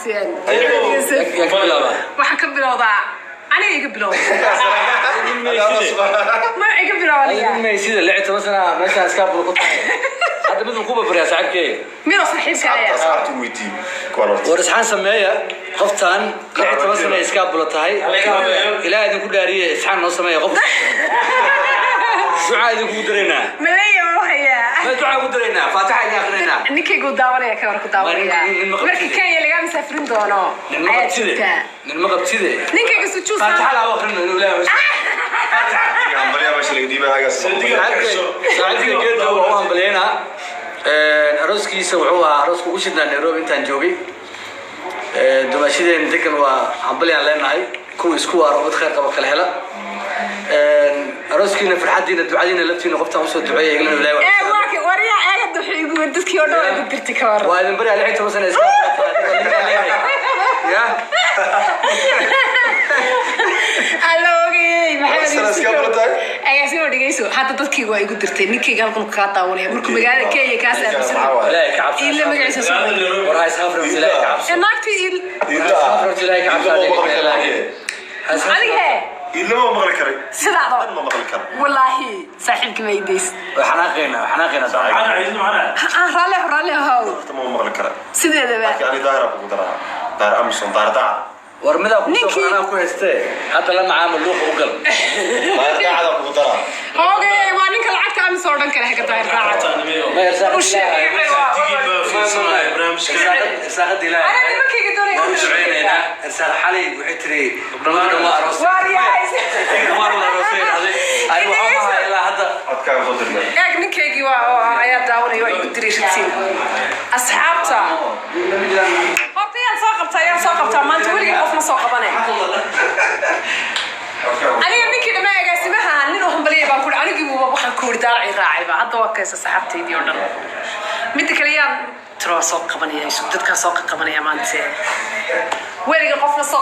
Aragteen? Yaa ka bilaabaa? Waxaan ka bilowdaa aniga, iga bilowda, ma iga bilow aniga. Sida 16 sana meeshaan iskaabul ku tahay, hadda mid ku babariyaa saaxiibkey. Midoo saaxiibka ayaa. Asxaabta weydii kuwan horta. War, isxaan sameeya. Qoftaan 16 sana iskaabulo tahay. Ilaah idinku dhaariye, isxaan noo sameeya. Qof ducaa idinkugu daraynaa. Maleeya ma hayaa? Ma ducaa ugu daraynaa, faatixa idin akhrinaynaa. Ninkaygu daawanaya, ka war ku daawanaya. Nin ma qabtide. Markii Kenya lagaa masaafirin doono Nin ma ayaa qabtide. joogtaa. Nin ma qabtide. Ninkayga sujuud. Faatixa laa akhrino inuu Ilaahay. Hambalyaa meesha laga dhiibay agaas. Saaxiibka Geeda waa u hambalyeynaa. Arooskiisa wuxuu ahaa arooska ugu shidnaa Nairobi intaan joogay. Dumaashadeen degan waa hambalyaan leenahay, kuwa isku waaro, mid khayr qaba kala hela. Arooskiina, farxadiina, ducadiina laftiina qoftaan usoo duceeya iglana Ilaahay wax Ee waa wariyaa, eegada wuxuu igu dadkii oo dhan waa igu dirtay, ka war. Waa idin baryaa, 16 sana iska ya. Alla ogayey, Maxamed. Sana Yuusuf. Iska bartay? Agaasimo, dhegeyso, hadda dadkii waa igu dirtay. Ninkayga halkan kaa daawanaya markuu magaalada Kenya kaas aaminsan. Ilaahay ka cabso. Iile magaciisa soo. War ha ishaafrin, Ilaahay ka cabso. Ee naagtii il. Ilaahay ka cabso. Adiga hee. Idlama ma maqli karay. Sidaado. Ma maqli karo. Wallaahi saaxiibkii ma idays. Xanaaqayna, xanaaqayna. Ah, raalli, raalli ahow. Horta ma maqli kara. Sideedaba. Laakiin ani Daahira kugu daraa, Daahir Amison, Daahir Daacad. War midaa ku soo Ninkii- anaa ku haystee, hadda la macaamil, luuqa u gal. Daahir Daacada kugu daraa. Hoogay, waa ninka lacagta amisoo dhan kale haka Daahir Daacad. Ma irsaaqad. U sheegay. Irsaaqada Ilaahay. Ana nimankayga doonaya. Waan u duceynaynaa. Irsaaq xalay waxay tiri gabdhamada dhan waa aroosay. Waar yahay. Waa wada aroosay dhahday. Ani waxaan ahaa ilaa hadda. Codkaaga soo dirnay. Eeg, ninkaygii waa oo ayaa daawanaya, waa igu diray ratiin asxaabta. Horta yaan soo qabtaa, yaan soo qabtaa maanta? Weligay qof ma soo qabanay aniga. Ninkii dhammaa agaasimaha nin u hambaliyay baan kuri, anigii waxaan ku uri daalaci raacayba. Hadda waa kaysa saxaabtaydii oo dhan. Midda kale, yaan tiro soo qabanaya? Dadkaa soo qabanaya maante, weliga qofna soo